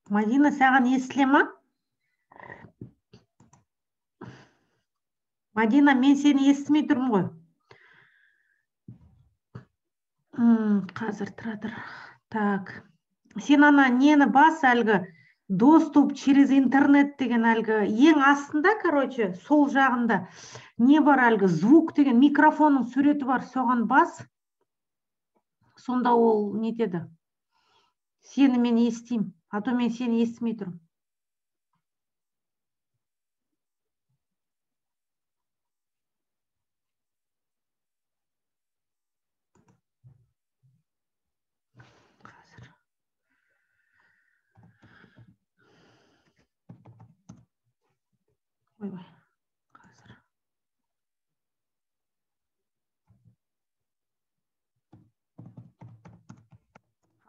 Мадина, саған естіле ма? Мадина, мен сені естімей тұрмын ғой. Қазір тұра тұр. Так. Сен ана нені бас, әлгі доступ через интернет деген әлгі ең астында, короче, сол жағында не бар, әлгі звук деген микрофонның суреті бар, соған бас. Сонда ол нетеді. Сені мен естимін, а то мен сені естімей тұрмын. Қазір. Ойбай, қазір.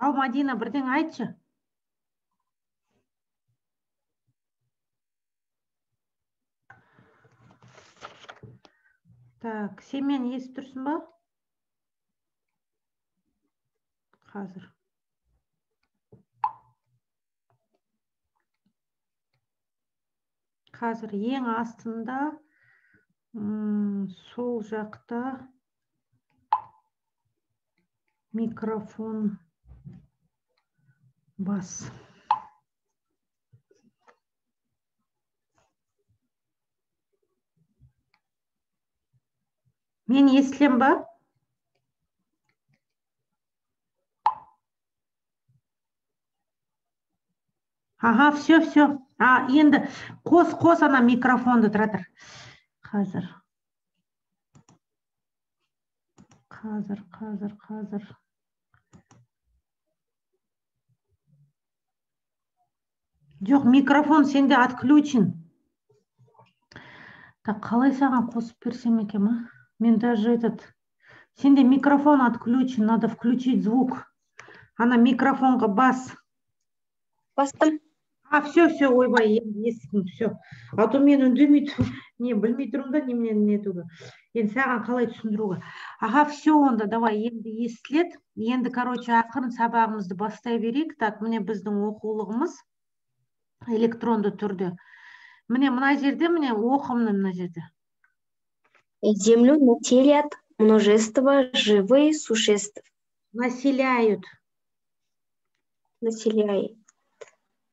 Ал, Мадина, бірдеңе айтшы. Так, сен мені естіп тұрсың ба? Қазір. Қазір ең астында, сол жақта микрофон бас. Мен естілем ба? Ага, все, все. А, енді қос ана микрофонды, тұра тұр. Қазір. Қазір, қазір, қазір. Жоқ, микрофон сенде отключен. Так, қалай саған қосып берсем екен, а? Мен даже этот... Сенде микрофон отключен, надо включить звук. Ана микрофонға бас. Бастым. А, все, все, ойбай, енді естідім, все. А то мен үндемей не, білмей тұрмын да, немене нетуге. Енді саған қалай түсіндіруге. Ага, все, онда, давай, енді естіледі. Енді, короче, ақырын сабағымызды бастай берейік. Так, міне біздің оқулығымыз электронды түрде. Міне мына жерде, міне оқы мына жерде. Землю населяют множество живых существ. Населяют. Населяют.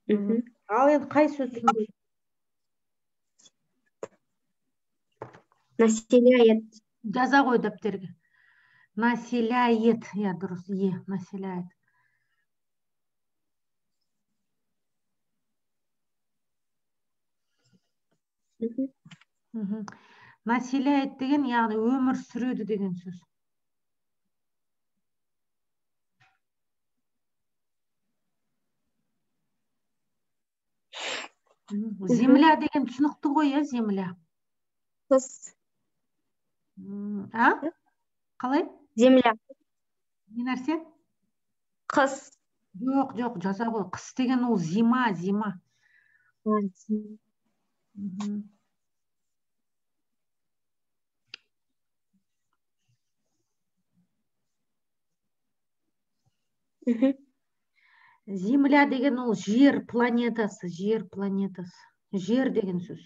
Ал енді қай сөз түсінбейді? Населяет. Жаза ғой дәптерге. Населяет. Иә, дұрыс. Е, населяет. Населяет деген, яғни өмір сүреді деген сөз. Земля деген түсінікті ғой, иә, земля. Қыс. А? Қалай? Земля. Не нәрсе? Қыс. Жоқ, жоқ, жаза ғой. Қыс деген ол зима, зима. Земля деген ол жер планетасы, жер планетасы. Жер деген сөз.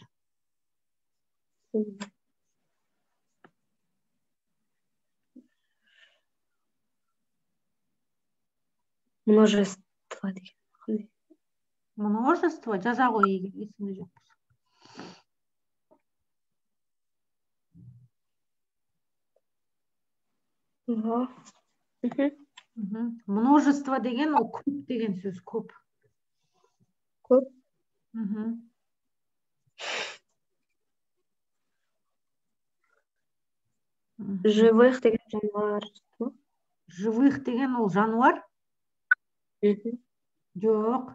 Множество деген қандай? Множество? Жаза ғой егер есіңде жоқ болса. Множество деген ол көп деген сөз, көп. Көп. Живых деген жануар. Живых деген ол жануар? Жоқ.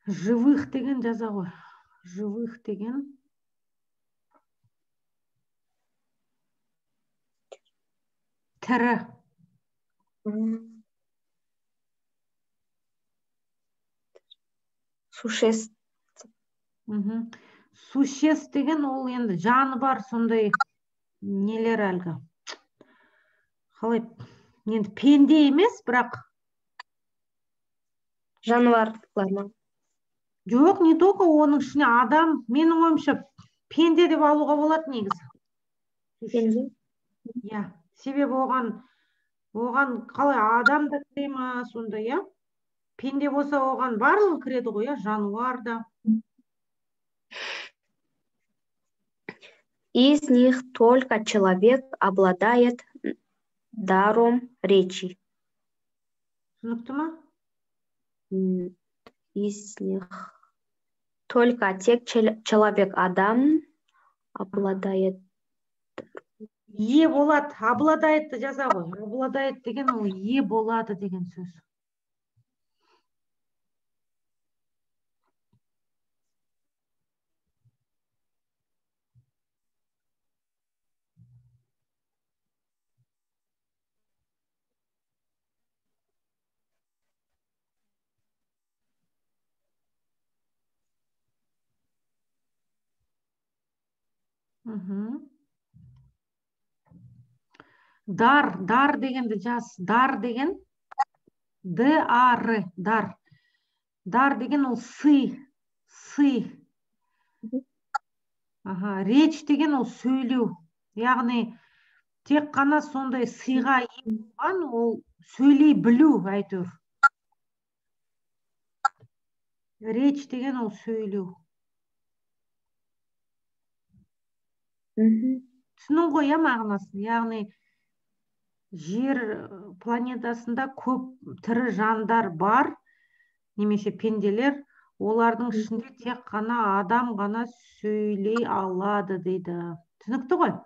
Живых деген жаза ғой. Живых деген тірі. Существ. Существ деген ол енді жаны бар сондай нелер әлгі. Қалай енді пенде емес, бірақ Жануарлар ма? Жоқ, не только, оның ішіне адам, менің ойымша, пенде деп алуға болады негізі. Пенде? Иә, себебі оған қалай адам да кіре ма сонда, иә? Пенде болса, оған барлығы кіреді ғой, иә, жануар да. Из них только человек обладает даром речи. Түсінікті ма? Из них только тек человек, адам обладает. Ие болады, обладает жаза ғой. Обладает деген ол ие болады деген сөз. Мгм. Дар, дар дегенді жаз. Дар деген Д А Р, дар. Дар деген ол сый, сый. Аха, речь деген ол сөйлеу. Яғни тек қана сондай сыйға ие болған, ол сөйлей білу әйтеуір. Речь деген ол сөйлеу. Түсіндің ғой, иә, мағынасын? Яғни жер планетасында көп тірі жандар бар, немесе пенделер, олардың ішінде тек қана адам ғана сөйлей алады дейді. Түсінікті ғой?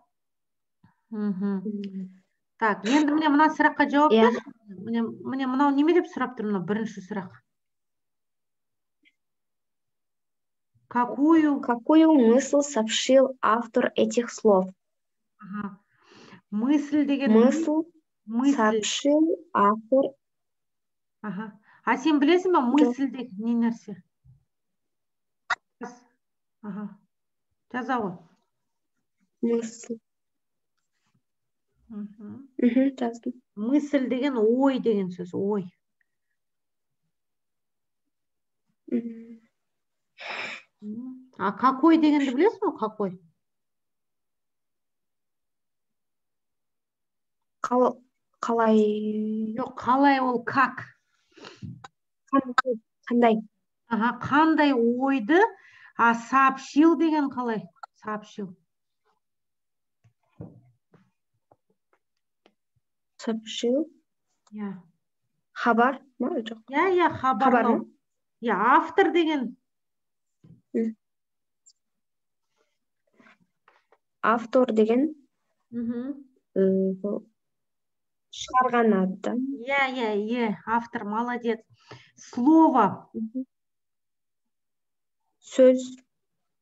Так, енді міне мына сұраққа жауап берші. Міне мынау неме деп сұрап тұр, мынау бірінші сұрақ. Какую? Какую мысль сообщил автор этих слов? Ага. Мысль деген Мысль мысль. Сообщил автор. Ага. А сен білесің ба, мысль деген не нәрсе? Ага. Жаза ғой. Мысль. Жаздым. Мысль деген ой деген сөз, ой. А какой дегенді білесің бе, какой? Қалай? Жоқ, қалай ол как? Қандай? Аха, қандай ойды, а сообщил деген қалай? Сообщил. Сообщил? Иә. Хабар ма? Жоқ. Иә, иә, хабарлау. Хабар ма? Иә, автор деген. Автор деген, бұл шығарған адам. Иә, иә, иә, автор, молодец. Слово. Сөз.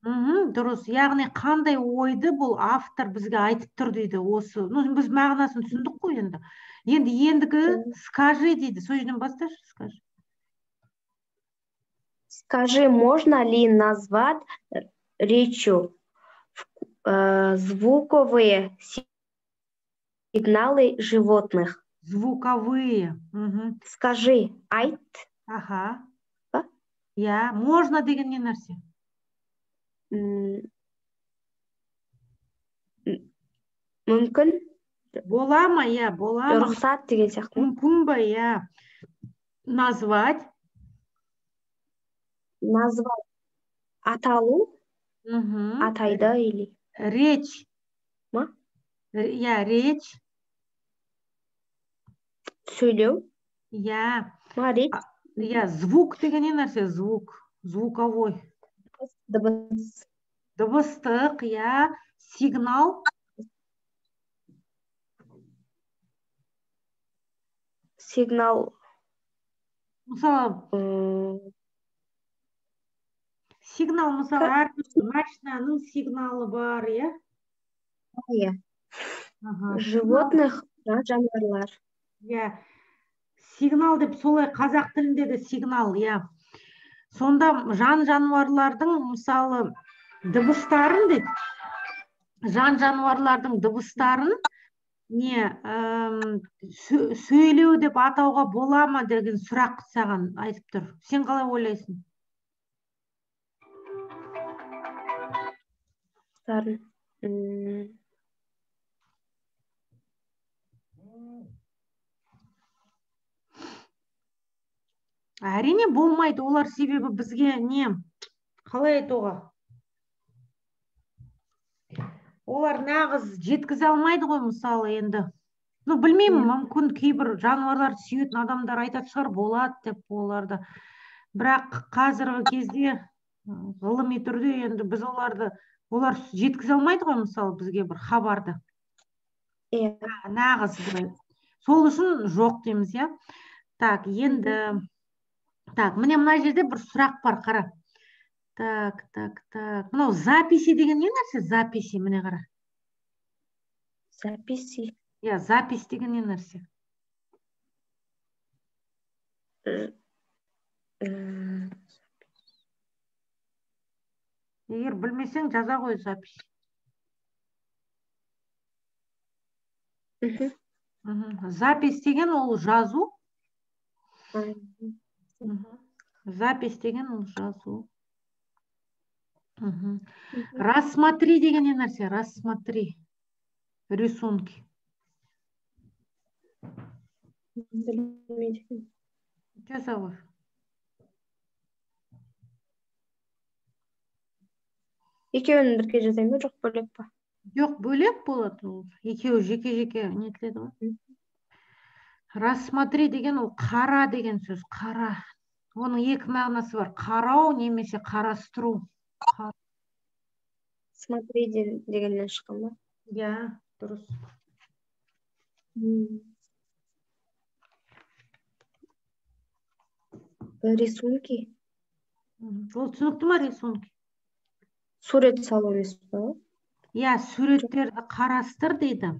Дұрыс. Яғни қандай ойды бұл автор бізге айтып тұр дейді осы. Біз мағынасын түсіндік қой енді. Енді ендігі скажи дейді. Сол жерден басташы, скажи. Скажи, можно ли назвать речью звуковые сигналы животных? Звуковые. Скажи, айт. Ага. Ба? Я, можно деген не нәрсе? Мүмкін. Бола ма, я, бола ма? Рұқсат деген сияқты. Мүмкін ба, я. Назвать. Назвать. Аталу. Атайды или? Речь. Ма? Я, речь. Сөйлеу. Я. Ма, речь? Я, звук деген не нәрсе? Звук. Звуковой. Дыбыс. Дыбыстық, я. Сигнал. Сигнал. Мысалы, сигнал, мысалы, әрбір машинаның сигналы бар, иә? Иә. Аха. Животных, жануарлар. Иә. Сигнал деп солай қазақ тілінде де сигнал, иә. Сонда жан жануарлардың, мысалы, дыбыстарын дейді. Жан жануарлардың дыбыстарын Не, сөйлеу деп атауға бола ма деген сұрақ саған айтып тұр. Сен қалай ойлайсың? Сарын. Әрине болмайды олар, себебі бізге не, қалай айтуға, олар нағыз жеткізе алмайды ғой, мысалы, енді. Ну, білмеймін, мүмкін кейбір жануарларды сүйетін адамдар айтатын шығар, болады деп оларды. Бірақ қазіргі кезде ғылыми түрде енді біз оларды, олар жеткізе алмайды ғой, мысалы, бізге бір хабарды. Иә. Нағыз былай. Сол үшін жоқ дейміз, иә. Так, енді так, міне мына жерде бір сұрақ бар, қара. Так, так, так. Мынау записи деген не нәрсе? Записи, міне қара. Записи. Иә, запись деген не нәрсе? Егер білмесең, жаза ғой запись. Запись деген ол жазу. Запись деген ол жазу. Рассмотри деген не нәрсе? Рассмотри рисунки. Білмейді. Жаза ғой. Екеуін бірге жазайын ба, жоқ бөлек па? Жоқ, бөлек болады ол. Екеуі жеке-жеке нетіледі ғой. Рассмотри деген ол қара деген сөз, қара. Оның екі мағынасы бар. Қарау немесе қарастыру. Смотри дегеннен шыққан ба? Иә, дұрыс. Рисунки. Ол түсінікті ма, рисунки? Сурет салу емес па? Иә, суреттерді қарастыр дейді.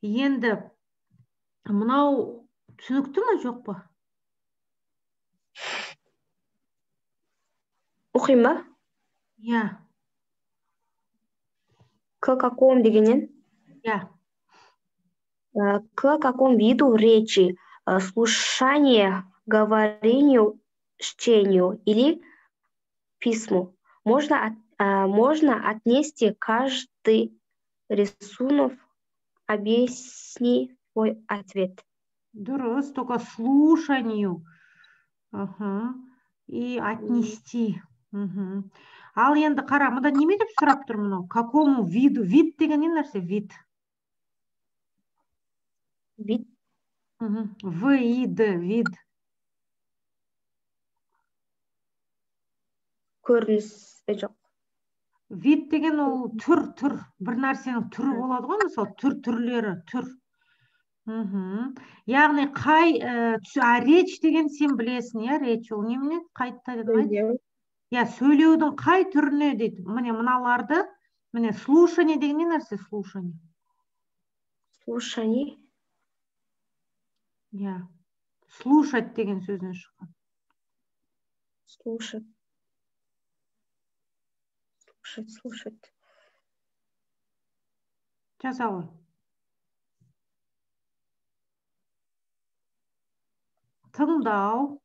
Енді мынау түсінікті ме, жоқ па? Оқимын ба? Иә. К какому дегеннен? Иә. К какому виду речи? Слушание, говорению, чтению или письму? Можно отнести каждый рисунок, объясни свой ответ. Дұрыс, только слушанию. Ага. И отнести. Ал енді қара, мында неме деп сұрап тұр мынау? Какому виду? Вид деген не нәрсе? Вид. Вид. В, И, Д, вид. Көрініс жоқ. Вид деген ол түр, түр. Бір нәрсенің түрі болады ғой, мысалы, түр, түрлері, түр. Яғни қай, речь деген сен білесің, иә, речь ол немене? Қайтадан айт. Сөйлеу. Иә, сөйлеудің қай түріне дейді. Міне мыналарды, міне слушание деген не нәрсе, слушание? Слушание. Иә. Слушать деген сөзден шыққан. Слушать. Слушать, слушать. Жаза ғой. Тыңдау.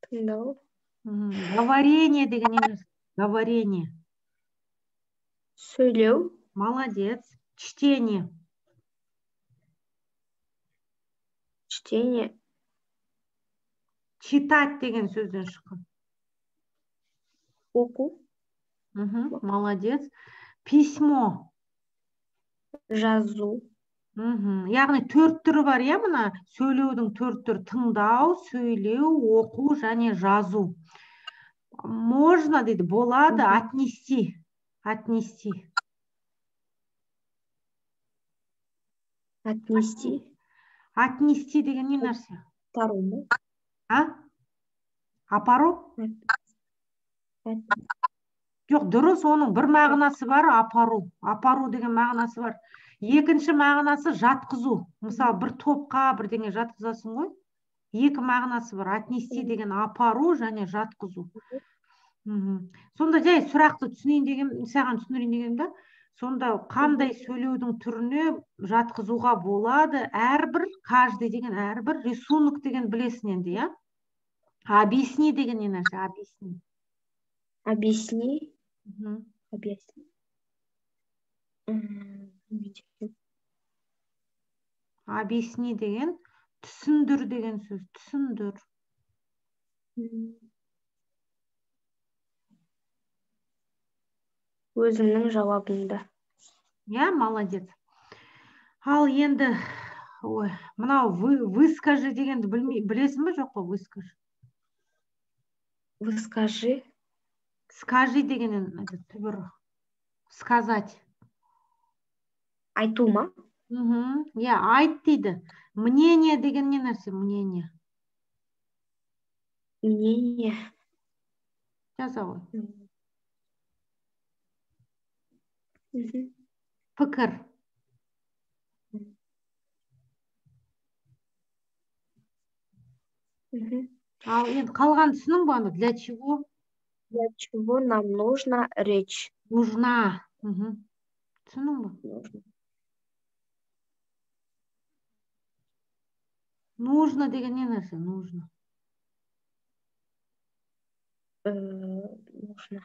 Тыңдау. Говорение деген не нәрсе? Говорение. Сөйлеу. Молодец. Чтение. Чтение. Читать деген сөзден шыққан. Оқу. Молодец. Письмо. Жазу. Яғни төрт түрі бар, иә, мына сөйлеудің төрт түрі: тыңдау, сөйлеу, оқу және жазу. Можно дейді, болады, отнести. Отнести. Отнести. Отнести деген не нәрсе? Апару ма? А? Апару? Жоқ, дұрыс, оның бір мағынасы бар, апару. Апару деген мағынасы бар. Екінші мағынасы жатқызу. Мысалы, бір топқа бірдеңе жатқызасың ғой. Екі мағынасы бар. Отнести деген апару және жатқызу. Сонда жай сұрақты түсінейін деген, саған түсіндірейін деген да. Сонда қандай сөйлеудің түріне жатқызуға болады? Әрбір, каждый деген әрбір, рисунок деген білесің енді, иә? Объясни деген не нәрсе? Объясни. Объясни. Объясни. Объясни деген түсіндір деген сөз, түсіндір. Өзіңнің жауабыңды. Иә, молодец. Ал енді, ой, мынау выскажи дегенді білесің бе, жоқ па, выскажи? Выскажи. Скажи дегеннен это түбір. Сказать. Айту ма? Иә, айт дейді. Мнение деген не нәрсе? Мнение. Мнение. Жаза ғой. Пікір. Ал енді қалған түсінің ба анда? Для чего? Для чего нам нужна речь? Нужна. Түсіндің ба? Нужно. Нужно деген не нәрсе? Нужно. Нужно.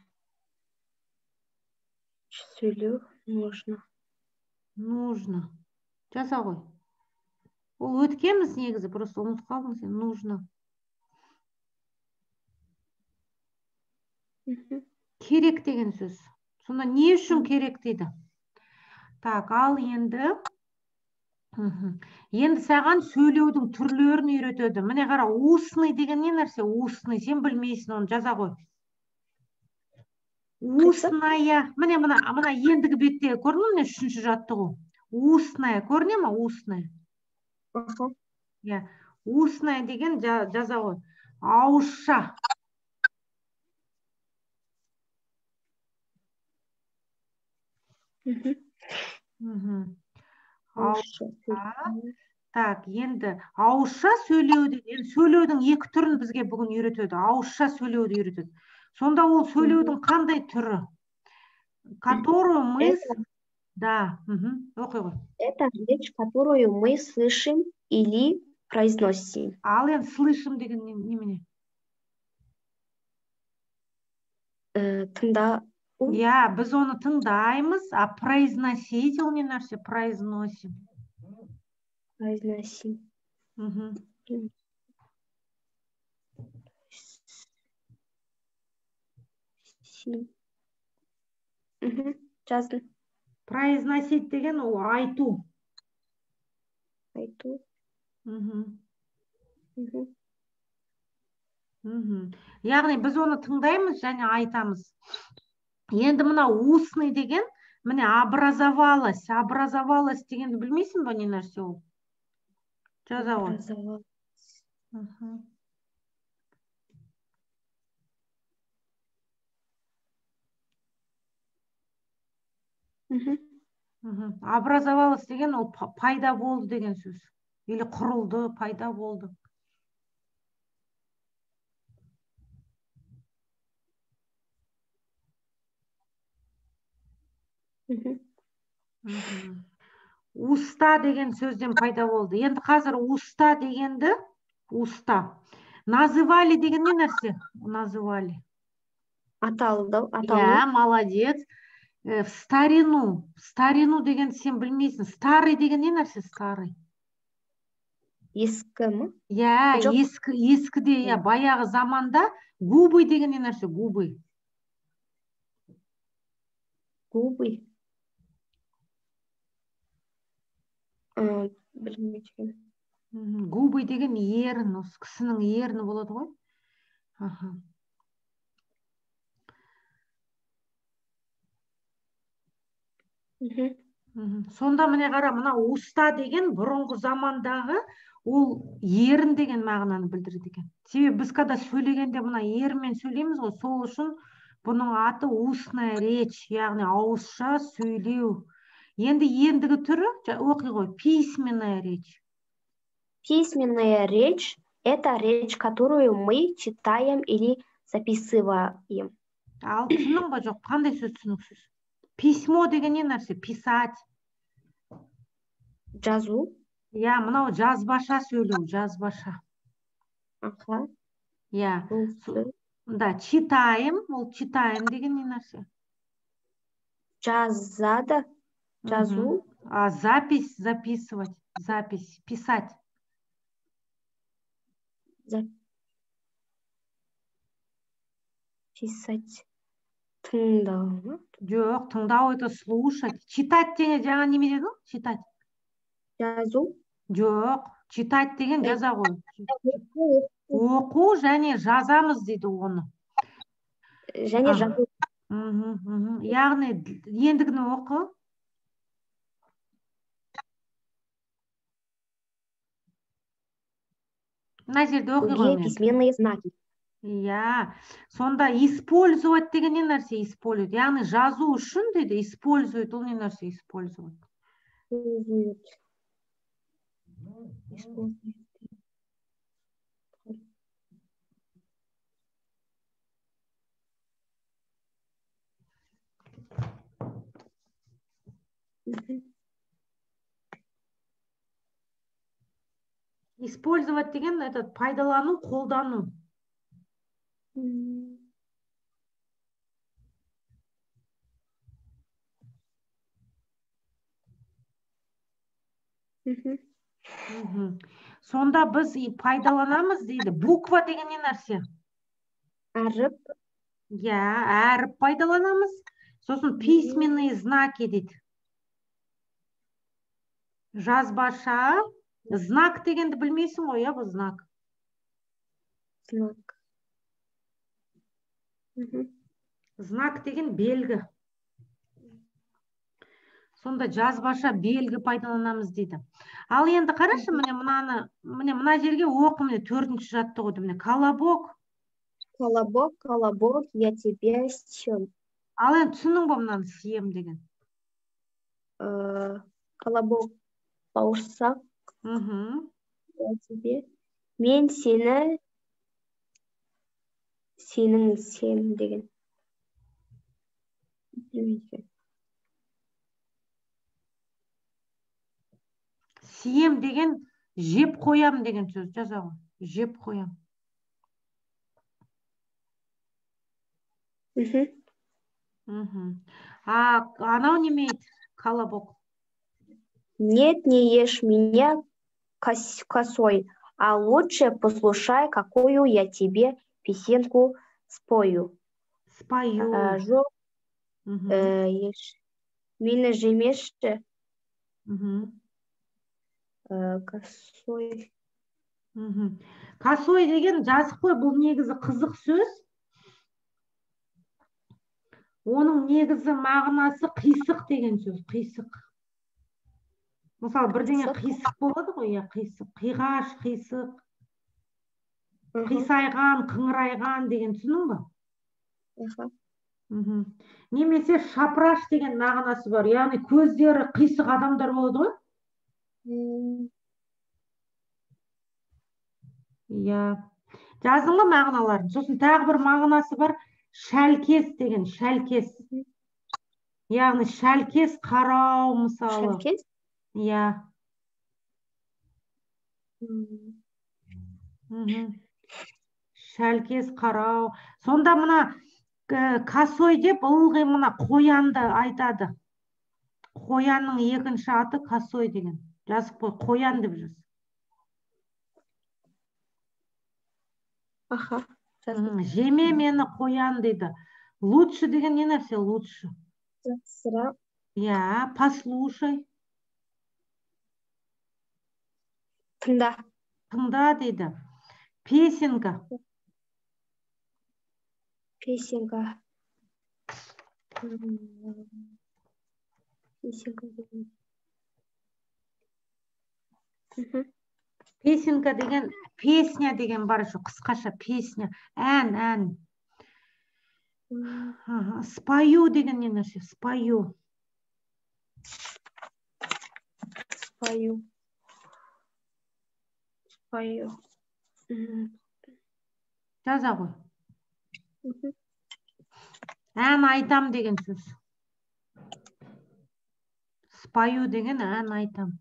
Сөйлеу нужно. Нужно. Жаза ғой. Ол өткенбіз негізі, просто ұмытып қалдың сен. Нужно. Керек деген сөз. Сонда не үшін керек дейді? Так, ал енді Енді саған сөйлеудің түрлерін үйретеді. Міне қара, устный деген не нәрсе? Устный, сен білмейсің оны, жаза ғой. Устная. Міне мына ендігі бетте көрдің бе? Міне үшінші жаттығу. Устная, көріне ме? Устная. Иә, устная деген жаза ғой. Ауызша. Ауызша. Так, енді ауызша сөйлеуді, енді сөйлеудің екі түрін бізге бүгін үйретеді. Ауызша сөйлеуді үйретеді. Сонда ол сөйлеудің қандай түрі? Которую мы Да, оқи ғой. Это речь, которую мы слышим или произносим. Ал енді слышим деген немене? Тыңда. Иә, біз оны тыңдаймыз, а произносить ол не нәрсе? Произносим. Произносим. Жаздым. Произносить деген ол айту. Айту. Яғни біз оны тыңдаймыз және айтамыз. Енді мына устный деген, міне образовалась. Образовалась дегенді білмейсің ба, не нәрсе ол? Жаза ғой. Образовалась. Образовалась деген ол пайда болды деген сөз. Или құрылды, пайда болды. Уста деген сөзден пайда болды. Енді қазір уста дегенді, уста. Называли деген не нәрсе? Называли. Аталды, аталу. Иә, молодец. В старину. В старину деген сен білмейсің. Старый деген не нәрсе? Старый. Ескі ме? Иә, Жоқ. ескі, ескіде, иә, баяғы заманда губы деген не нәрсе? Губы. Губы. Білмеймін. Губы деген ерін, осы кісінің ерні болады ғой. Сонда міне қара, мына уста деген бұрынғы замандағы ол ерін деген мағынаны білдіреді екен. Себебі біз когда сөйлегенде мына ерінмен сөйлейміз ғой, сол үшін бұның аты устная речь, яғни ауызша сөйлеу. Енді ендігі түрі, оқи ғой, письменная речь. Письменная речь — это речь, которую мы читаем или записываем. Ал түсіндің ба, жоқ? Қандай сөз түсініксіз? Письмо деген не нәрсе? Писать. Жазу. Иә, мынау жазбаша сөйлеу, жазбаша. Аха. Иә. Бұл сөз. Да, читаем, ол читаем деген не нәрсе? Жазады. Жазу. А запись, записывать, запись, писать. Писать. Тыңдау ма? Жоқ, тыңдау — это слушать. Читать деген жаңа неме дедің? Читать. Жазу. Жоқ, читать деген жаза ғой. Оқу және жазамыз дейді оны. Және жазу. Яғни ендігіні оқы. Мына жерде оқи ғой. Письменные знаки. Иә, сонда использовать деген не нәрсе, использовать? Яғни жазу үшін дейді, использовать, ол не нәрсе, использовать? Использовать. Использовать деген этот пайдалану, қолдану. Сонда біз пайдаланамыз дейді. Буква деген не нәрсе? Әріп. Иә, әріп пайдаланамыз. Сосын письменные знаки дейді. Жазбаша. Знак дегенді білмейсің ғой, иә, бұл знак. Знак. Знак деген белгі. Сонда жазбаша белгі пайдаланамыз дейді. Ал енді қарашы, міне мынаны, міне мына жерге оқы, міне төртінші жаттығуды, міне колобок. Колобок, колобок, я тебя съем. Ал енді түсіндің ба мынаны съем деген? Колобок, бауырсақ. Я тебе. Мен сені, сенің сен деген. Съем деген жеп қоям деген сөз, жаза ғой. Жеп қоям. А анау неме еді? Колобок. Нет, не ешь меня косой, а лучше послушай, какую я тебе песенку спою. Спою. Жоқ, ешь. Мені жемеші. Косой. Косой деген жазып қой, бұл негізі қызық сөз. Оның негізі мағынасы қисық деген сөз, қисық. Мысалы, бірдеңе қисық болады ғой, иә, қисық, қиғаш, қисық, қисайған, қыңырайған деген, түсіндің ба? Немесе шапыраш деген мағынасы бар, яғни көздері қисық адамдар болады ғой. Иә, жаздың ба мағыналарын? Сосын тағы бір мағынасы бар, шәлкес деген, шәлкес. Яғни шәлкес қарау мысалы. Шәлкес? Иә. Шәлкес қарау. Сонда мына косой деп ылғи мына қоянды айтады. Қоянның екінші аты косой деген. Жазып қой, қоян деп жаз. Аха. Жеме мені қоян дейді. Лучше деген не нәрсе? Лучше. Жақсырақ. Иә, послушай. Тыңда. Тыңда дейді. Песенка. Песенка. Песенка. Песенка деген, песня деген бар еще, қысқаша песня, ән, ән. Спою деген не нәрсе? Спою. Спою. Спою. Жаза ғой. Ән айтам деген сөз. Спою деген ән айтам.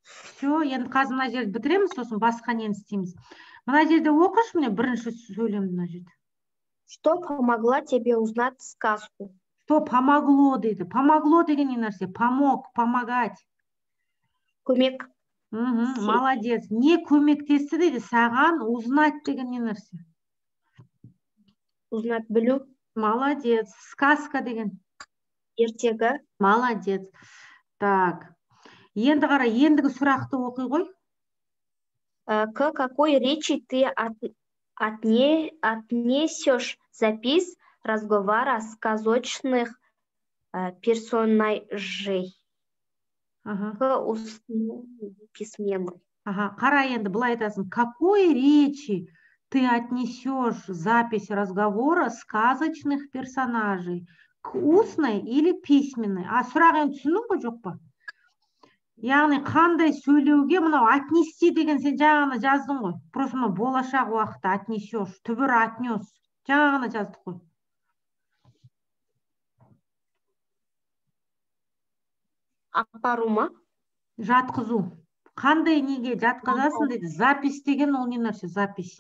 Все, енді қазір мына жерді бітіреміз, сосын басқа нені істейміз. Мына жерде оқышы, міне бірінші сөйлемді мына жерде. Что помогла тебе узнать сказку? Что помогло дейді. Помогло деген не нәрсе? Помог, помогать. Көмек. Молодец. Не көмектесті дейді саған узнать деген не нәрсе? Узнать, білу. Молодец. Сказка деген. Ертегі. Молодец. Так. Енді қара, ендігі сұрақты оқи ғой. К какой речи ты отнесешь запись разговора сказочных персонажей? Ага. К устной, письменной. Ага, қара, енді былай айтасың. Какой речи ты отнесешь запись разговора сказочных персонажей? К устной или письменной? А сұрақ енді түсіндің ғой, жоқ па? Яғни қандай сөйлеуге мынау отнести деген сен жаңа ғана жаздың ғой. Просто мынау болашақ уақытта отнесешь, түбір отнес. Жаңа ғана жаздық қой. Апару ма? Жатқызу. Қандай неге жатқызасың дейді. Запись деген ол не нәрсе? Запись.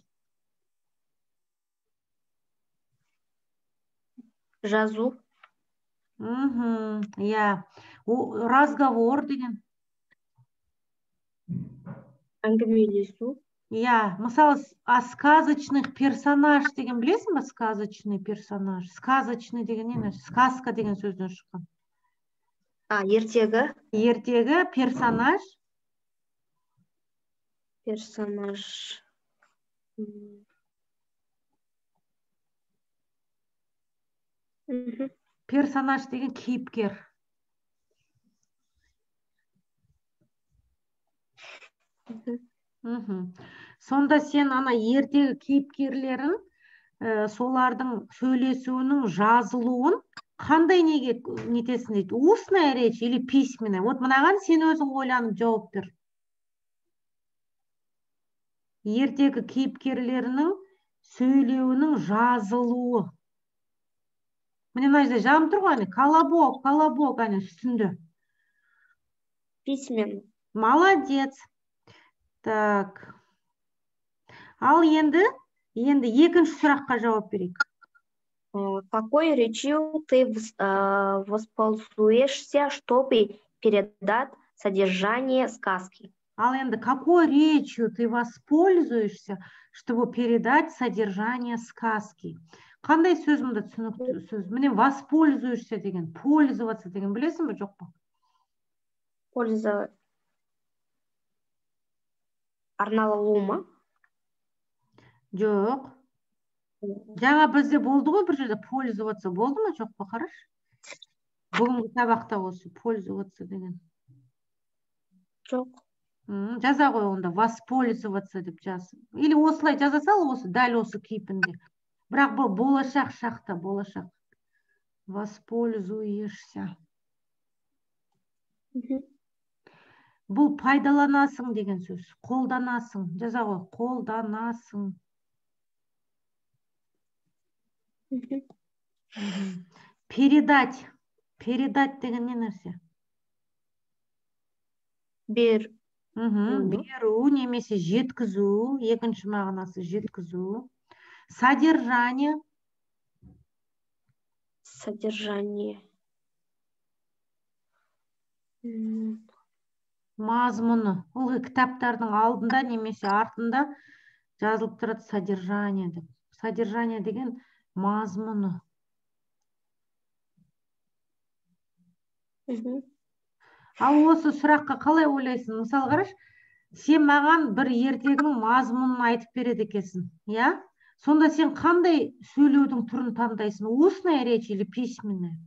Жазу. Иә. Разговор деген. Әңгімелесу. Иә, мысалы, а сказочных персонаж деген білесің ба? Сказочный персонаж. Сказочный деген не нәрсе? Сказка деген сөзден шыққан. А, ертегі. Ертегі, персонаж. Персонаж. Персонаж деген кейіпкер. Сонда сен ана ертегі кейіпкерлерін, солардың сөйлесуінің жазылуын қандай неге нетесің дейді? Устная речь или письменная? Вот мынаған сен өзің ойланып жауап бер. Ертегі кейіпкерлерінің сөйлеуінің жазылуы. Міне мына жерде жазылып тұр ғой, әне, колобок, колобок, әне үстінде. Письменный. Молодец. Так. Ал енді екінші сұраққа жауап берейік. Какой речью ты воспользуешься, чтобы передать содержание сказки? Ал енді какой речью ты воспользуешься, чтобы передать содержание сказки? Қандай сөз мұнда түсінікті сөз? Міне воспользуешься деген, пользоваться деген білесің бе, жоқ па? Пользоваться. Арналу ма? Жоқ. Жаңа бізде болды ғой бір жерде пользоваться болды ма, жоқ па, қарашы. Бүгінгі сабақта осы пользоваться деген. Жоқ. Жаза ғой онда, воспользоваться деп жаз. Или осылай жаза сал, осы дәл осы кейпінде. Бірақ бұл болашақ шақта, болашақ. Воспользуешься. Бұл пайдаланасың деген сөз. Қолданасың. Жаза ғой, қолданасың. Передать. Передать деген не нәрсе? Бер. Беру немесе жеткізу. Екінші мағынасы жеткізу. Содержание. Содержание. Мазмұны. Ылғи кітаптардың алдында немесе артында жазылып тұрады содержание деп. Содержание деген мазмұны. Ал осы сұраққа қалай ойлайсың? Мысалы қарашы, сен маған бір ертегінің мазмұнын айтып береді екенсің, иә? Сонда сен қандай сөйлеудің түрін таңдайсың? Устная речь или письменная?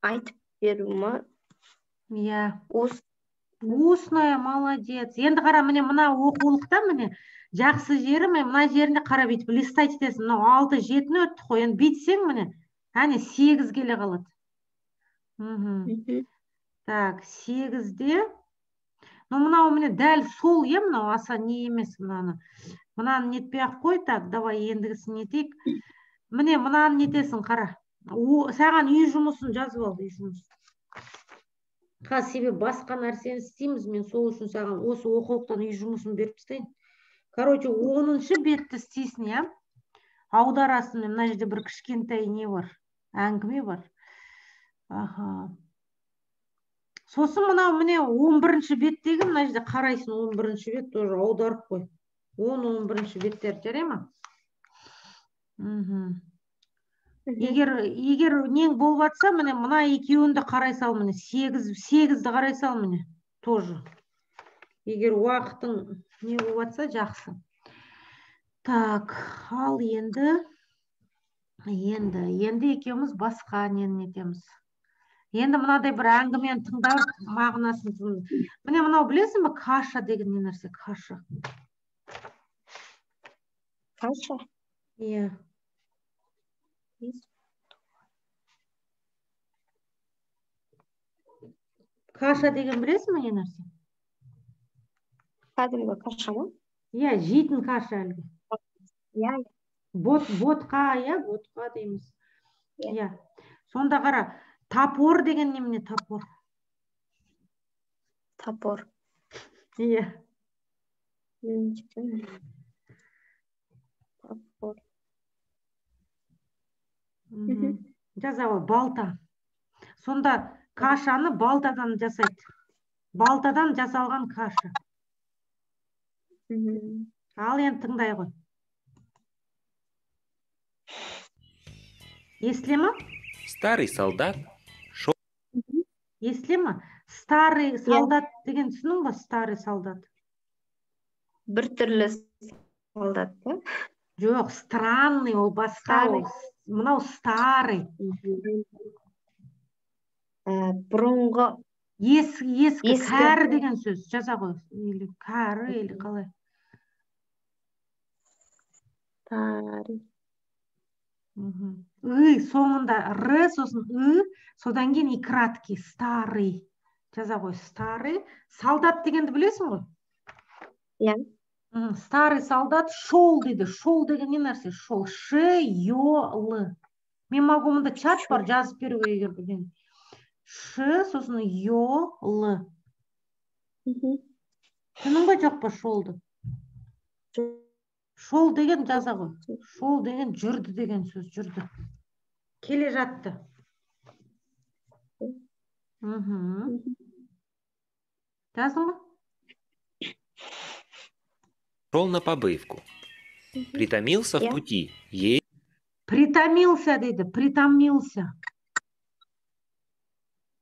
Айтып беру ма? Иә. Устная, молодец. Енді қара, міне мына оқулықта міне жақсы жері, міне мына жерінде қара бүйтіп листать етесің. Мынау 6-7-ні өттік қой. Енді бүйтсең міне, әне 8 келе қалады. Так, 8-де Но мынау міне дәл сол, иә, мынау аса не емес мынаны. Мынаны нетпей ақ қой, так, давай ендігісін нетейік. Міне мынаны нетесің, қара. Саған үй жұмысын жазып ал, үй жұмысын. Қазір себебі басқа нәрсені істейміз, мен сол үшін саған осы оқулықтан үй жұмысын беріп тастайын. Короче, 10-шы бетті істейсің, иә? Аударасың, мына жерде бір кішкентай не бар, әңгіме бар. Аха. Сосын мынау міне 11-ші беттегі мына жерде қарайсың, 11-ші бет тоже аударып қой. 10-11-ші беттер, жарай ма? Мхм. Егер нең болып жатса, міне мына екеуін де қарай сал, міне 8-ді қарай сал, міне тоже. Егер уақытың не болып жатса, жақсы. Так, ал енді екеуміз басқа нені нетеміз. Енді мынадай бір әңгімені тыңдап, мағынасын түсін. Міне мынау білесің бе, каша деген не нәрсе, каша? Каша? Иә. Каша деген білесің бе не нәрсе? Кәдімгі каша ма? Иә, жейтін каша әлгі. Иә. Ботқа, иә, ботқа дейміз. Иә. Сонда қара, топор деген немене, топор? Топор. Иә. Топор. Жаза ғой, балта. Сонда кашаны балтадан жасайды. Балтадан жасалған каша. Ал енді тыңдай ғой. Естіле ма? Старый солдат шел. Естіле ма? Старый солдат деген түсінің ба? Старый солдат. Бір түрлі солдат па? Жоқ, странный ол басқа ол. Мынау старый. Бұрынғы. Ескі, кәрі деген сөз. Жаза ғой. Или кәрі, или қалай? Старый. Ы, соңында р, сосын ы, содан кейін и краткий, старый. Жаза ғой, старый. Солдат дегенді білесің ғой? Иә. Старый солдат шол дейді. Шол деген не нәрсе? Шол. Ш, ё, л. Мен могу мында чат бар, жазып беруге егер білген. Ш, сосын ё, л. Түсіндің бе, жоқ па шолды? Шол деген жаза ғой. Шол деген жүрді деген сөз, жүрді. Келе жатты. Жаздың ба? Шел на побывку. Притомился в пути. Притомился дейді, притомился.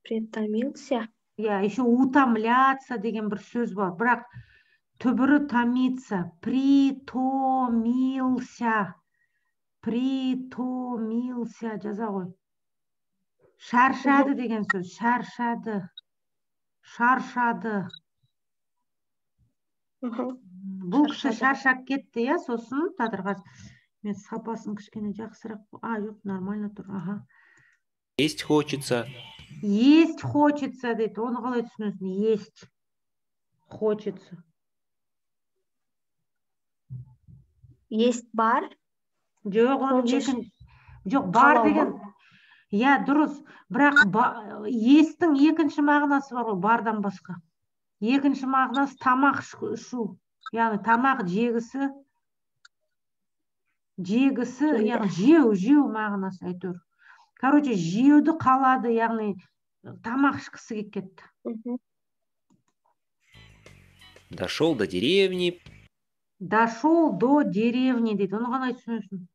Притомился. Иә, еще утомляться деген бір сөз бар. Бірақ түбірі томиться. Притомился. Притомился жаза ғой. Шаршады деген сөз. Шаршады. Шаршады. Бұл кісі шаршап кетті, иә, сосын тадырғаз. Мен сапасын кішкене жақсырақ. А, жоқ, нормально тұр. Аха. Есть хочется. Есть хочется дейді. Оны қалай түсінесің? Есть хочется. Есть бар? Жоқ, оның екінші. Жоқ, бар деген. Иә, дұрыс. Бірақ естің екінші мағынасы бар ғой, бардан басқа. Екінші мағынасы тамақ ішу. Яғни тамақ жегісі, яғни жеу мағынасы әйтеуір. Короче, жеуді қалады, яғни тамақ ішкісі келіп кетті. Дошел до деревни. Дошел до деревни дейді. Оны қалай түсінесің?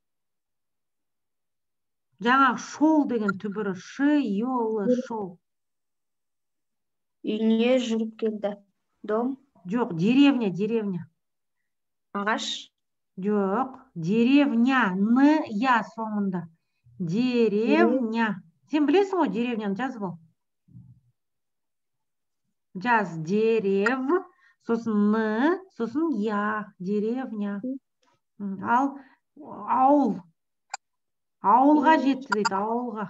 Жаңағы шол деген түбірі ш, ё, л, шол. Үйіне жүріп келді. Дом? Жоқ, деревня, деревня. Ағаш? Жоқ, деревня, н, я соңында. Деревня. Сен білесің ғой, деревняны жазып ал. Жаз дерев, сосын н, сосын я, деревня. Ал ауыл. Ауылға жетті дейді, ауылға.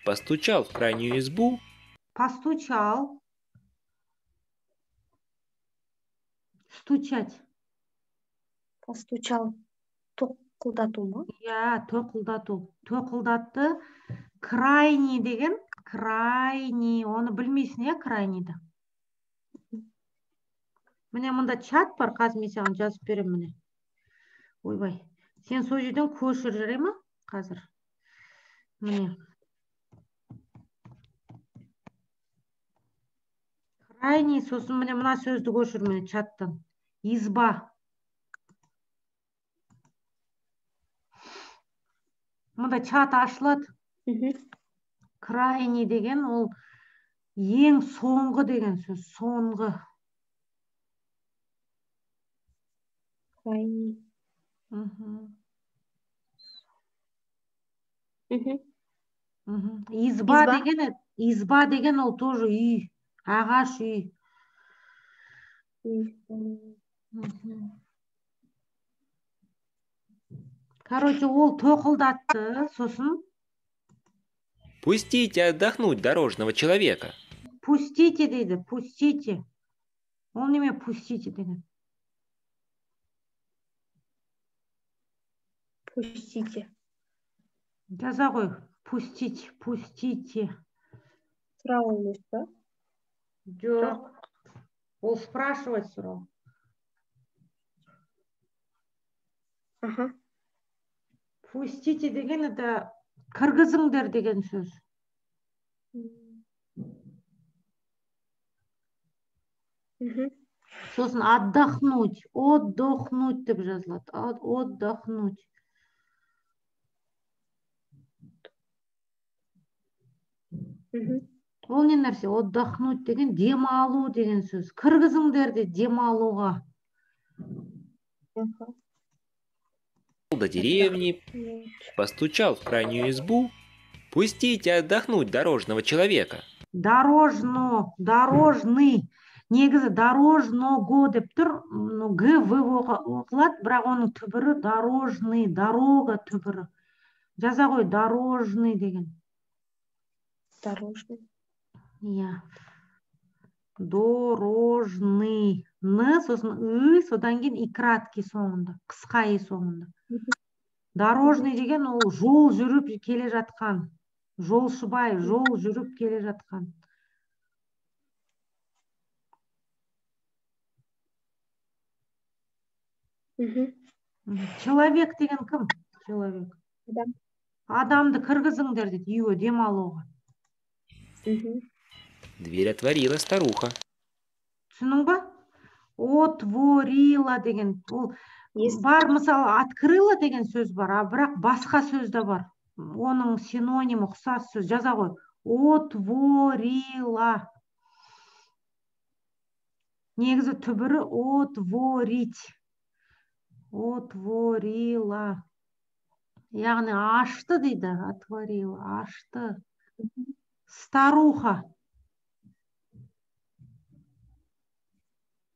Постучал в крайнюю избу. Постучал. Стучать. Постучал. Тоқылдату ма? Иә, тоқылдату. Тоқылдатты. Крайний деген, крайний. Оны білмейсің, иә, крайнийді. Міне мында чат бар, қазір мен саған жазып беремін, міне. Ойбай. Сен сол жерден көшір, жарай ма? Қазір. Міне. Крайний, сосын міне мына сөзді көшір, міне чаттан. Изба. Мында чат ашылады. Крайний деген ол ең соңғы деген сөз, соңғы. Крайний. Изба деген, изба деген ол тоже үй, ағаш үй. Короче, ол тоқылдатты, сосын. Пустите отдохнуть дорожного человека. Пустите дейді, пустите. Ол неме пустите деген? Пустите. Жаза ғой, пустить, пустите. Сұрау емес па? Жоқ. Ол спрашивать сұрау. Аха. Пустите деген это кіргізіңдер деген сөз. Сосын отдохнуть, отдохнуть деп жазылады. Отдохнуть. Ол не нәрсе? Отдохнуть деген демалу деген сөз. Кіргізіңдер де демалуға. До деревни, постучал в крайнюю избу. Пустите отдохнуть дорожного человека. Дорожно, дорожный. Негізі дорожного деп тұр, г в оқылады, бірақ оның түбірі дорожный, дорога түбірі. Жаза ғой, дорожный деген. Дорожный. Иә. Дорожный. Н, сосын ы, содан кейін и краткий соңында, қысқа и соңында. Дорожный деген ол жол жүріп келе жатқан. Жолшыбай, жол жүріп келе жатқан. Человек деген кім? Человек. Адам. Адамды кіргізіңдер дейді, үйге демалуға. Дверь отворила старуха. Түсіндің ба? Отворила деген ол бар, мысалы, открыла деген сөз бар, а бірақ басқа сөз де бар. Оның синонимі ұқсас сөз. Жаза ғой. Отворила. Негізі түбірі отворить. Отворила. Яғни ашты дейді, отворила, ашты. Старуха.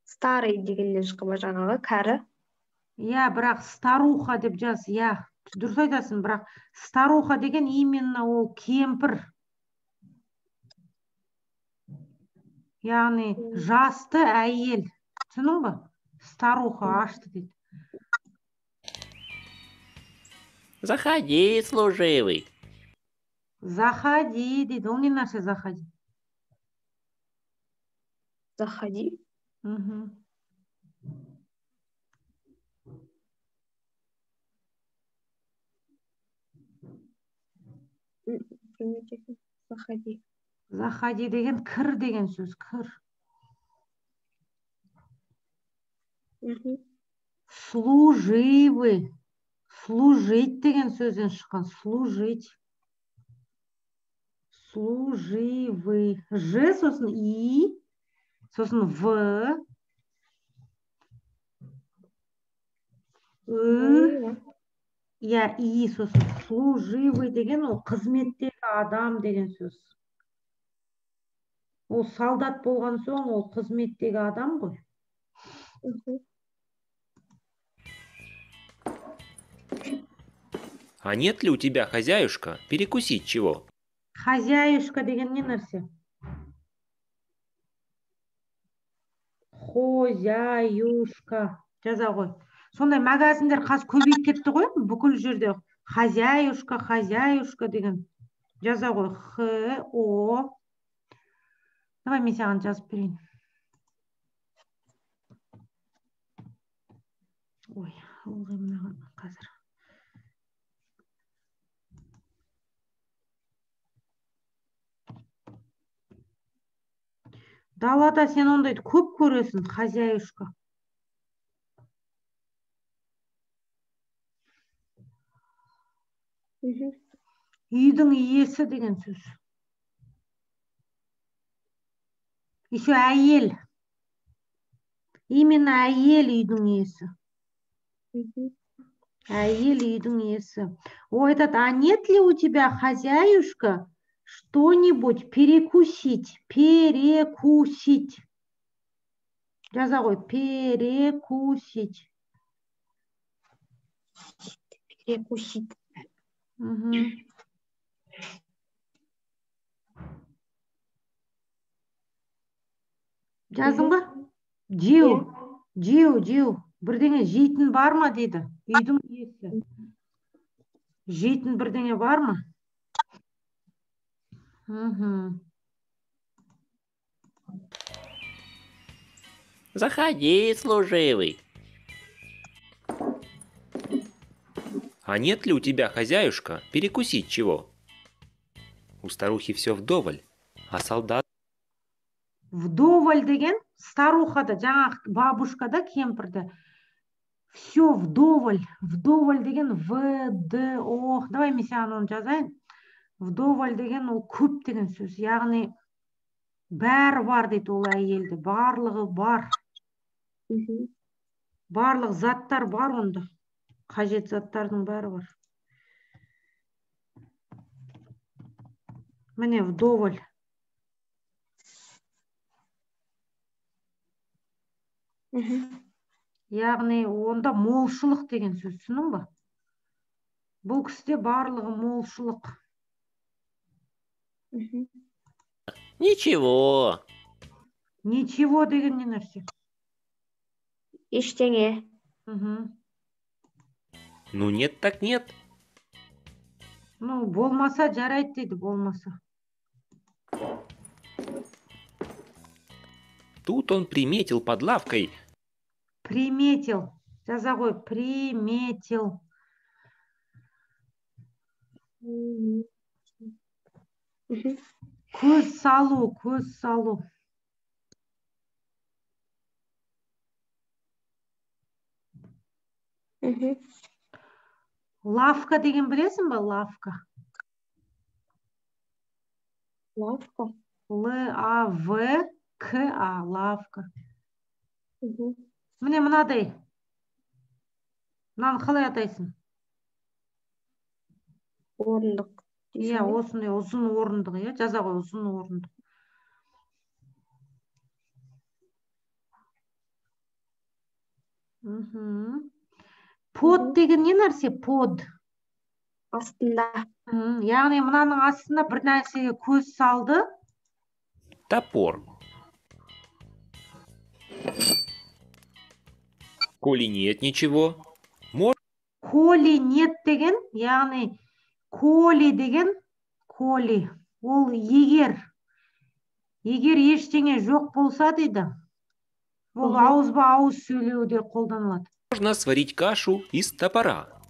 Старый дегеннен шыққан ба жаңағы, кәрі? Иә, бірақ старуха деп жаз, иә, дұрыс айтасың, бірақ старуха деген именно ол кемпір. Яғни жасты әйел. Түсіндің ба? Старуха ашты дейді. Заходи, служивый. Заходи дейді. Ол не нәрсе заходи? Заходи. Угу. Заходи. Заходи деген кір деген сөз, кір. Угу. Служивый. Служить деген сөзден шыққан. Служить. Служивый. Ж сосын и, сосын в, ы, я, и сосын служивый деген ол қызметтегі адам деген сөз. Ол солдат болған соң ол қызметтегі адам ғой. А нет ли у тебя, хозяюшка, перекусить чего? Хозяюшка деген не нәрсе? Хозяюшка. Жаза ғой. Сондай магазиндер қазір көбейіп кетті ғой, бүкіл жерде хозяюшка, хозяюшка деген. Жаза ғой. Х, О. Давай мен саған жазып берейін. Ой, ылғи мынаған қазір. Далада сен ондайды көп көресің, хозяюшка. Үйдің иесі деген сөз. Еще әйел. Именно әйел үйдің иесі. Әйел үйдің иесі. О, этот, а нет ли у тебя, хозяюшка, что-нибудь перекусить? Перекусить. Жаза ғой, перекусить. Перекусить. Жаздың ба? Жеу, жеу, жеу. Бірдеңе жейтін бар ма дейді. Үйдің иесі. Жейтін бірдеңе бар ма? Заходи, служивый. А нет ли у тебя, хозяюшка, перекусить чего? У старухи все вдоволь, а солдат... Вдоволь деген старуха да, жаңағы бабушка да, кемпір да. Все вдоволь. Вдоволь деген В, Д, О. Давай мен саған оны жазайын. Вдоволь деген ол көп деген сөз. Яғни бәрі бар дейді ол әйелде. Барлығы бар. Барлық заттар бар онда. Қажет заттардың бәрі бар. Міне вдоволь. Яғни онда молшылық деген сөз, түсіндің ба? Бұл кісіде барлығы молшылық. Ничего. Ничего деген не нәрсе? Ештеңе. Ну нет так нет. Ну болмаса жарайды дейді, болмаса. Тут он приметил под лавкой. Приметил. Жаза ғой, приметил. Көз салу, көз салу. Лавка деген білесің ба? Лавка. Лавка. Л-А-В-К-А, лавка. Міне мынадай. Мынаны қалай атайсың? Орындық. Иә, осындай ұзын орындық, иә, жаза ғой, ұзын орындық. Под деген не нәрсе? Под. Астында. Яғни мынаның астында бір нәрсеге көз салды. Топор. Коли нет ничего. Коли нет деген, яғни коли деген, коли. Ол егер. Егер ештеңе жоқ болса дейді. Ол ауызба ауыз сөйлеуде қолданылады. Можно сварить кашу из топора.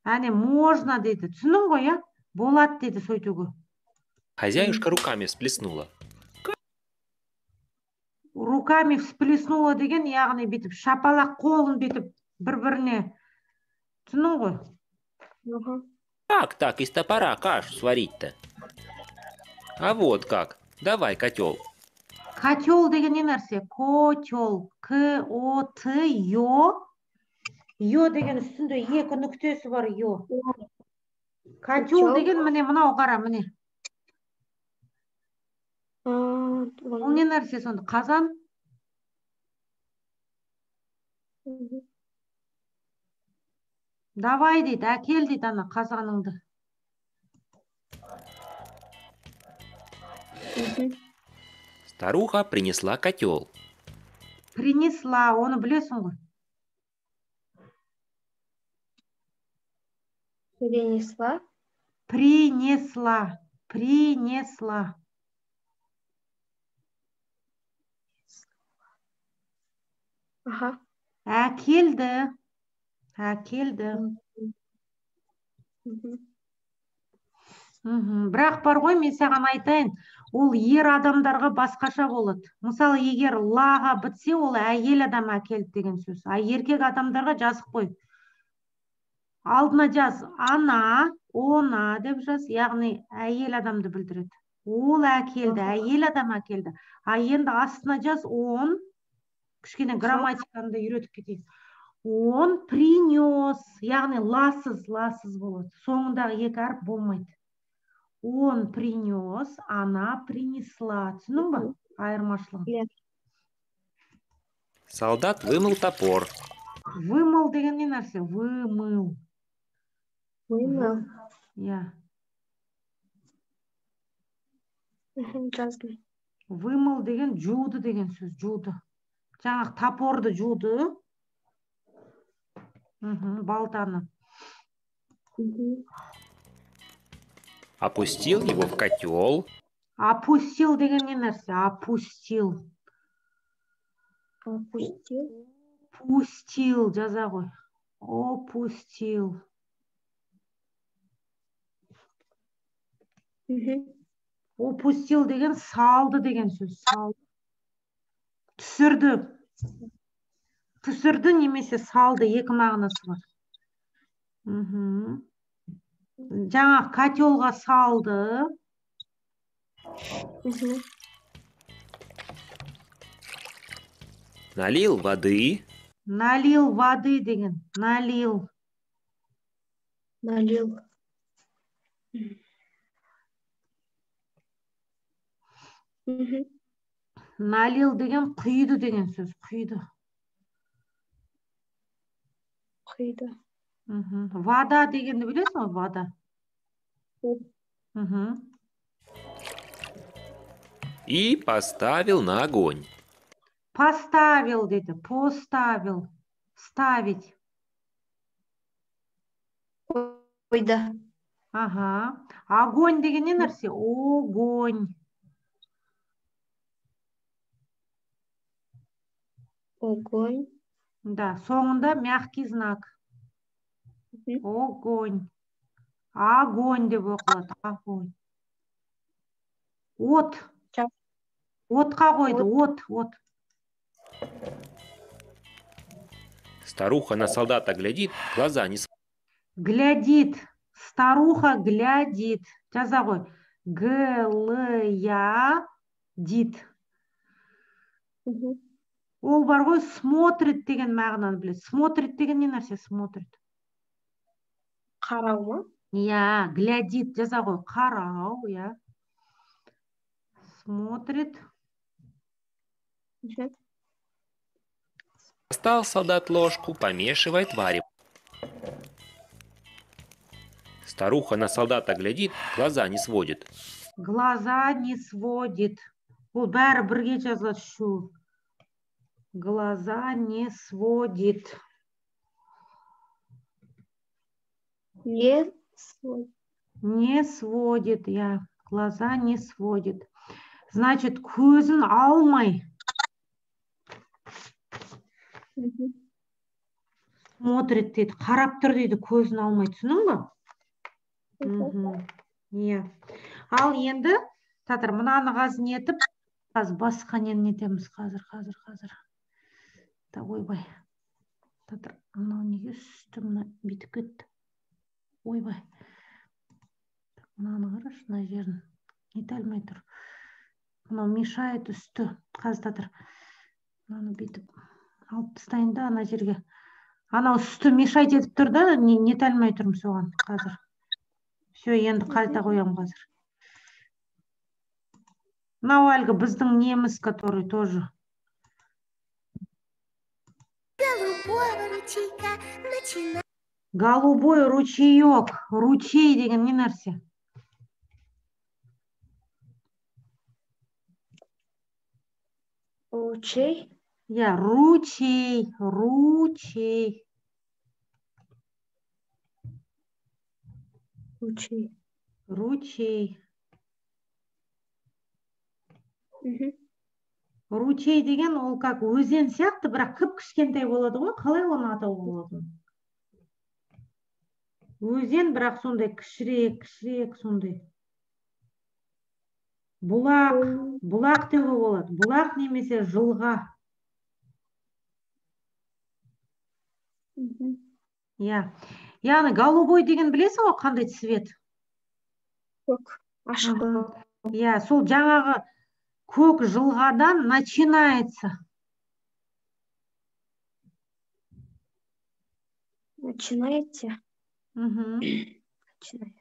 Әне, можно дейді. Түсіндің ғой, иә? Болады дейді сөйтуге. Хозяюшка руками всплеснула. Руками всплеснула деген, яғни бүйтіп шапалақ қолын бүйтіп бір-біріне. Түсіндің ғой? Как так из топора кашу сварить-то? А вот как. Давай котел. Котел деген не нәрсе? Котел. К-О-Т-Ё. Ё деген үстінде екі нүктесі бар, ё. Котел деген міне мынау қара, міне. Ол не нәрсе сонда? Қазан? Давай дейді, әкел дейді ана қазаныңды. Старуха принесла котел. Принесла, оны білесің ғой. Принесла. Принесла. Принесла. Аха. Әкелді. Әкелді. Бірақ бар ғой, мен саған айтайын, ол ер адамдарға басқаша болады. Мысалы, егер лаға бітсе, ол әйел адам әкелді деген сөз. А еркек адамдарға жазып қой. Алдына жаз, ана, она деп жаз, яғни әйел адамды білдіреді. Ол әкелді, әйел адам әкелді. А енді астына жаз, он, кішкене грамматиканы да үйретіп кетейін. Он принес, яғни ласыз, ласыз болады. Соңындағы екі әріп болмайды. Он принес, она принесла. Түсіндің ба айырмашылығын? Солдат вымыл топор. Вымыл деген не нәрсе? Вымыл. Вымыл. Иә. Жаздым. Вымыл деген жуды деген сөз, жуды. Жаңағы топорды жуды. Балтаны. Опустил его в котел. Опустил деген не нәрсе? Опустил. Опустил. Пустил, жаза ғой. Опустил. Опустил деген салды деген сөз. Салды. Түсірді. Түсірді немесе салды, екі мағынасы бар. Жаңа котелға салды. Налил воды. Налил воды деген. Налил. Налил. Налил деген құйды деген сөз. Құйды. Құйды. Вода дегенді білесің ғой, вода. И поставил на огонь. Поставил дейді, поставил, ставить. Қойды. Ага. Огонь деген не нәрсе? Огонь. Огонь. Да, соңында мягкий знак. Огонь. Огонь деп оқылады. Огонь. От. Отқа қойды. От, от. Старуха на солдата глядит, глаза не... Глядит. Старуха глядит. Жаза ғой. Г-л-я-дит. Ол бар ғой, смотрит деген мағынаны біледі. Смотрит деген не нәрсе? Смотрит. Қарау ма? Иә, глядит, жаза ғой, қарау, иә. Смотрит. Достал солдат ложку, помешивает варево. Старуха на солдата глядит, глаза не сводит. Глаза не сводит. Ол бәрі бірге жазылады шу. Глаза не сводит. Не сводит. Не сводит, я. Глаза не сводит. Значит, көзін алмай. Смотрит дейді, қарап тұр дейді, көзін алмай. Түсіндің ба? Иә. Ал енді, татыр, мынаны қазір нетіп, қазір басқа нені нетеміз қазір, қазір, қазір. Ойбай. Татыр, мынау неге үсті мына бүйтіп кетті? Ойбай. Мынаны қарашы, мына жерін нете алмай тұр. Мынау мешает үсті. Қазір татыр. Мынаны бүйтіп алып тастайын да ана жерге. Анау үсті мешает етіп тұр да, нете алмай тұрмын соған қазір. Все, енді қайта қоямын қазір. Мынау әлгі біздің неміз, который тоже. Голубой ручеек. Ручей деген не нәрсе? Ручей? Иә, ручей, ручей. Ручей. Ручей. Ручей деген ол как өзен сияқты, бірақ кіп кішкентай болады ғой. Қалай оны атауға болады? Өзен, бірақ сондай кішірек, кішірек сондай. Бұлақ, бұлақ деуге болады. Бұлақ немесе жылға. Иә. Яғни голубой деген білесің ғой, қандай цвет? Көк, ашық. Иә, сол жаңағы көк жылғадан начинается. Начинается? Начинает.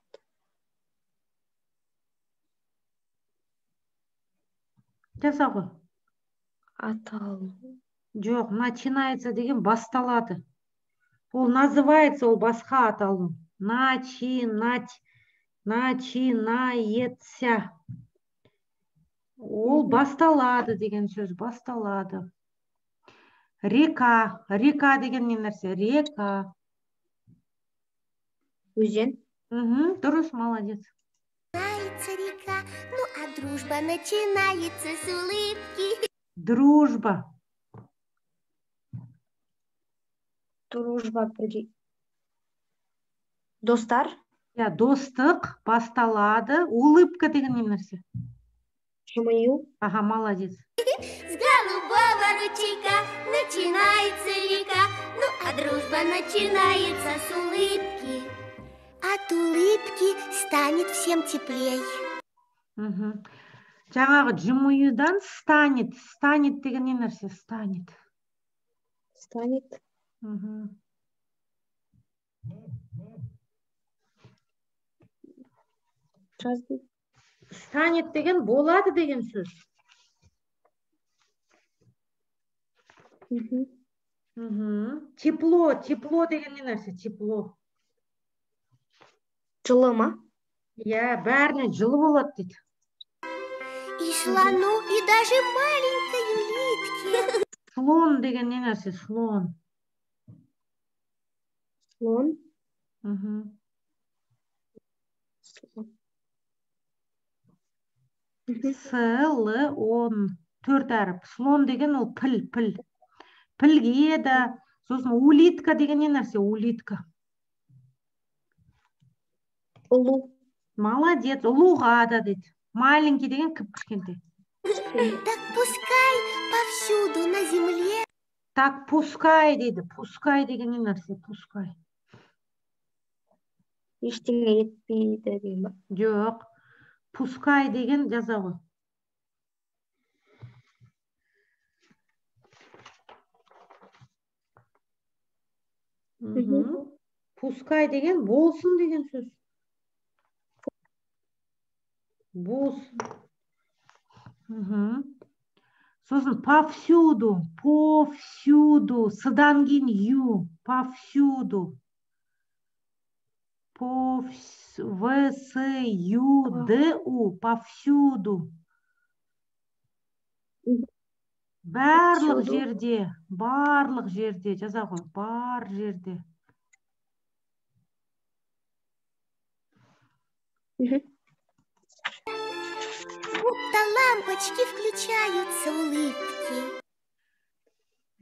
Жаса ғой. Аталу. Жоқ, начинается деген басталады. Ол называется, ол басқа аталу. Начинать, начинается. Ол басталады деген сөз, басталады. Река, река деген не нәрсе? Река. Өзен. Дұрыс, молодец. Река, ну а дружба начинается с улыбки. Дружба. Дружба. Достар. Я, достық басталады. Улыбка деген не нәрсе? Жымию. Ага, молодец. С голубого ручейка начинается река, ну а дружба начинается с улыбки. От улыбки станет всем теплей. Жаңағы жымиюдан станет. Станет деген не нәрсе? Станет. Станет. Жазды. Станет деген болады деген сөз. Тепло, тепло деген не нәрсе? Тепло. Жылы ма? Иә, бәріне жылы болады дейді. И слону, и даже маленькой улитке. Слон деген не нәрсе? Слон. Слон? Слон. С, Л, Он. Төрт әріп. Слон деген ол піл, піл. Пілге да. Сосын улитка деген не нәрсе? Улитка. Ұлу. Молодец. Ұлуға да дейді. Маленький деген кіп кішкентай. Так пускай повсюду на земле. Так пускай дейді. Пускай деген не нәрсе? Пускай. Ештеңе етпейді деген ба? Жоқ. Пускай деген жаза ғой. Пускай деген болсын деген сөз. Болсын. Сосын повсюду, повсюду, сыдан кейін ю, повсюду. В, С, Ю, Д, У, повсюду. Барлық жерде, барлық жерде, жаза ғой, бар жерде. Будто лампочки включаются улыбки.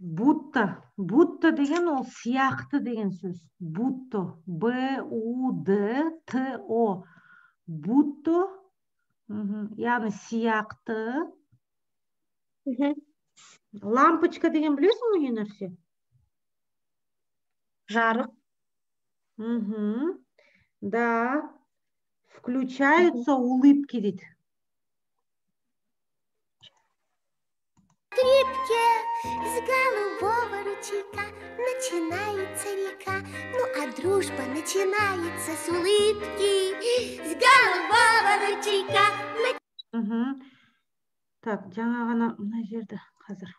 Будто, будто деген ол сияқты деген сөз. Будто, Б, У, Д, Т, О. Будто, яғни сияқты. Лампочка деген білесің ғой не нәрсе? Жарық. Да. Включаются улыбки дейді. Скрипке с голубого ручейка начинается река, ну а дружба начинается с улыбки. С голубого ручейка. Так, жаңа ғана мына жерді қазір.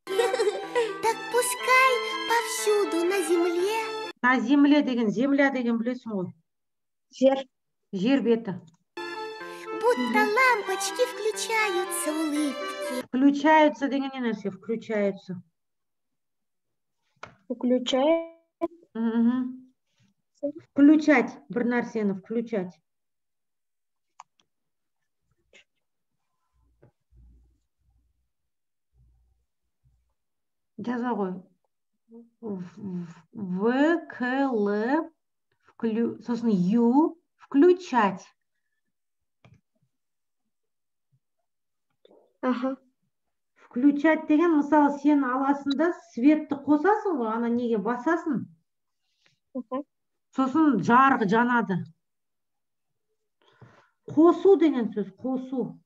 Так пускай повсюду на земле. На земле деген, земля деген білесің ғой. Жер. Жер беті. Будто лампочки включаются улыбки. реке. Включаются деген не нәрсе? Включаются. Включает. Мгм. Включать, бір нәрсені включать. Жаза ғой. В, К, Л, сосын Ю, включать. Аха. Включать деген, мысалы, сен аласың да светті қосасың ғой, ана неге басасың? Аха. Сосын жарық жанады. Қосу деген сөз, қосу.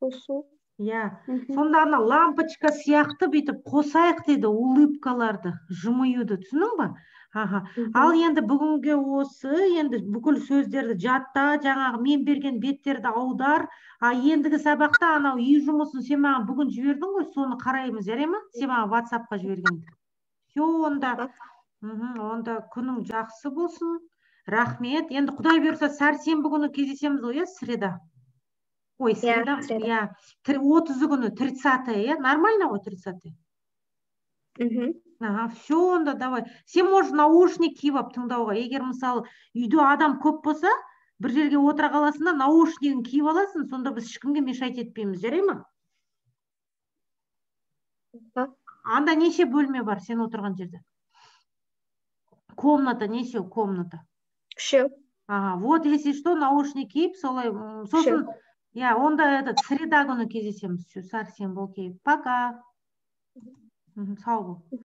Қосу. Иә. Сонда ана лампочка сияқты бүйтіп қосайық дейді улыбкаларды, жымиюды, түсіндің ба? Аха. Ал енді бүгінге осы, енді бүкіл сөздерді жатта, жаңағы мен берген беттерді аудар. А ендігі сабақта анау үй жұмысын сен маған бүгін жібердің ғой, соны қараймыз, жарай ма? Сен маған WhatsApp-қа жібергенді. Все, онда. Онда күнің жақсы болсын. Рахмет. Енді Құдай бұйырса, сәрсенбі күні кездесеміз ғой, иә, среда. Ой, среда, иә, 30 күні, 30-е, иә, нормально ғой, 30-е? Ага, все, онда давай. Сен можешь наушник киіп алып тыңдауға. Егер, мысалы, үйде адам көп болса, бір жерге отыра қаласың да наушнигін киіп аласың, сонда біз ешкімге мешать етпейміз, жарай ма? Анда неше бөлме бар сен отырған жерде? Комната неше комната? Үшеу. Ага, вот если что, наушник киіп, солай, сосын, иә, онда этот среда күні кездесеміз. Все, сәрсенбі, окей. Пока. Сау бол.